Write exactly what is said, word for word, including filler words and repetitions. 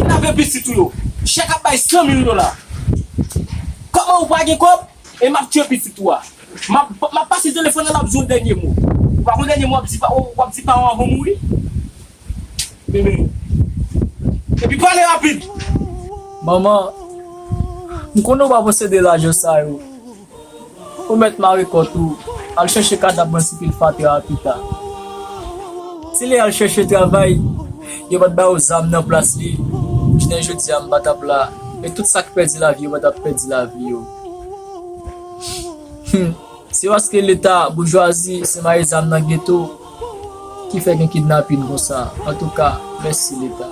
Kidnape pitit ou yo. Chak ap bay san mil dola. Kòman ou pa gen kòb? E m ap tiye pitit ou a. M ap, m ap pase telefòn nan, l ap di yon dènye mo. Ou pa konn dènye mo w ap di pa, w ap di paran w avan w mouri? Bebe. Epi pale rapid. Manman, m konnen w pa posede lajan sa yo. Ou mèt mare kòt ou, al chèche kadab mwen sou pil fatra a pita. Ti Lè al chèche travay, yo pa t ba yo zam nan plas li. Jounen jodi a, m pa t ap la. E tout sa k pèdi lavi yo pa t ap pèdi lavi yo. Hmm. Se paske Leta, boujwazi, se maye zam nan geto ki fè gen kidnapin konsa. Antouka, mèsi Leta.